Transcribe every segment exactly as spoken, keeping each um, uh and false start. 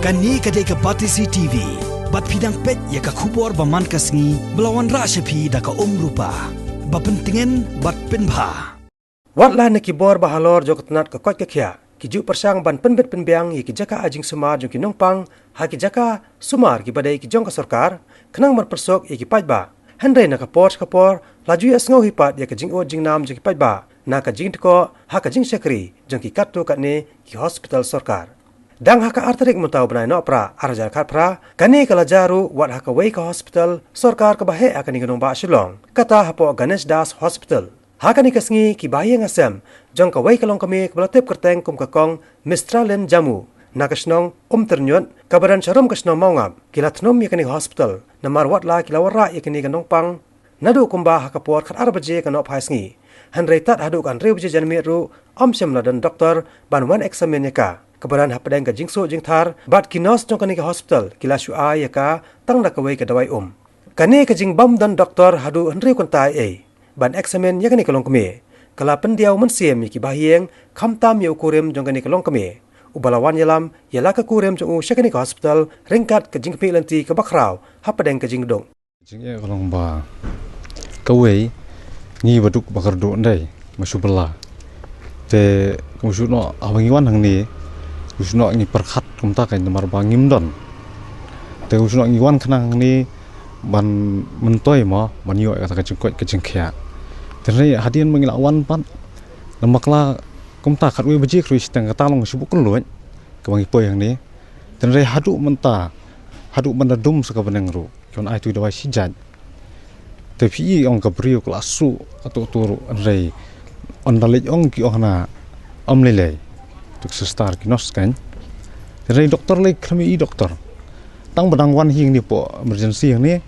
Kane ka dei ka Batesi T V. Bad phi dang peit ïa ka khubor ba man ka sngi ba la wanrah sha phi da ka Umrupa. Ba pyntngen bad pynbha. Watla na ki bor ba halor jong ka tnat ka koit ka khiah, ki ju pyrshang ban pynbit pynbiang ïa ki jaka ai jingsumar jong ki nongpang ha ki jaka sumar kiba dei ki jong ka sorkar, khnang ban pyrsuk ïa ki paidbah. Hynrei na ka por sha ka por la ju ïa sngew hi pat ïa ka jingud jingnam jong ki paidbah na ka jingdkoh ha ka jingshakri jong ki katto katne ki hospital sorkar. Dang ha ka ar tarik mynta u bnai Nohprah ar hajar khatphra, kane ka la jia ruh wat ha kawei ka hospital sorkar kaba heh ha kane ka nongbah Shillong, kata hapoh Ganesh Das Hospital. Ha kane ka sngi ki bahaïing hasem jong kawei ka longkmie kaba la tip kyrteng kum ka Kong Mistralin Jamu, na ka shnong Umtyrñiut kaba don sharum ka shnong Mawngap, ki la thnum ïa kane ka hospital namar watla ki la wanrah ïa kane ka nongpang naduh kumba ha ka por khatar baje ka nohphai sngi. Hynrei tad haduh ka hynriew baje janmiet ruh ym shym la don doktor ban wan eksamin ïa ka, kaba don hapdeng ka jingsuh jingthar bad ki nos jong kane ka hospital ki la shu ai ïa ka tang da kawei ka dawai um. Kane ka jingbym don doktor haduh hynriew kynta ei ei ban eksamin ïa kane ka longkmie ka la pyndiaw mynsiem ïa ki bahaïing, khamtam ïa u kurim jong kane ka longkmie, uba la wan ïalam ïa la ka kurim jong u sha kane ka hospital ryngkat ka jingkhmih lynti kaba khraw hapdeng ka jingduk. Jingeh ka long ba kawei ngi ba duk ba kyrduh ndei, ma shu bylla. Te ka ma shu noh, haba ngi wan hangne, u shu noh ngi pyrkhat kumta kein namar ba ngim don. Te u shu noh ngi wan khnang hangne ban myntoi mo, ban ïoh ïa kata ka jingkoit ka jingkhiah. Te hynrei hadien ba ngi la wan pat, namar ka la kumta khatwei baje khatwei shiteng kata long shu buh kylluid kaba ngi poi hangne. Te hynrei haduh mynta, haduh ban da dum sa ka bneng ruh ki wan ai tu dawai shi jait. Te phi i ong ka briew ka la suh kato kato ruh, hynrei ynda leit ong ki ong hana ym lei lei. Tu ki sister ki nurse kein. Te hynrei doktor lei khlem i doktor. Tang ba dang wan hi hangne hapoh emergency hangne,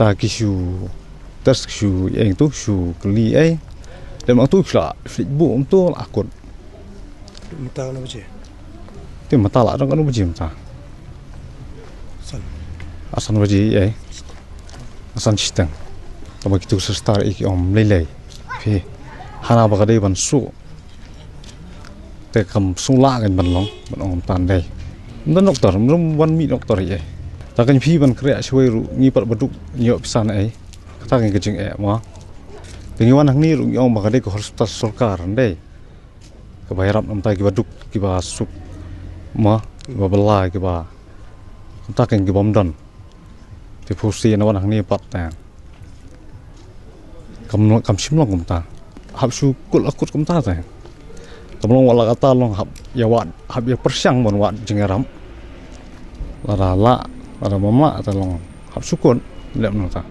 ta ki shu test, ki shu ïeng tu, shu kylli ei. Te ma tu shu la, shu la buh ma tu la kut. Mynta katno baje? Te mynta la dang katno baje mynta? San. Ah, san baje ei. Ah, san shiteng. Te ba kitu ki sister i ki ong ym lei lei. Phi, hana ba ka dei ban suh. Te kam sngewlah kein ban long, ban ong kumta ndei. Ym don doktor, ym don ban mih doktor ei ei. Te kein phi ban khreh shawei ruh ngi pat ba duk ngi ïoh pisa na ei. Kata kein ka jingeh mo. Te ngi wan hangne ruh ngi ong ba ka dei ka hospital sorkar ndei. Kaba ïarap na bynta kiba duk, kiba suk mo, kiba bylla, kiba, kata kein kibym don. Te phusi na wan hangne pat te kam, kam shym long kumta. Hap shu kut la kut kumta te. Kam long wat la kata long hap ïa wad, hap ïa pyrshang ban wad jingïarap. Lada lah, lada ym lah te long hap shu kut, leh mynta.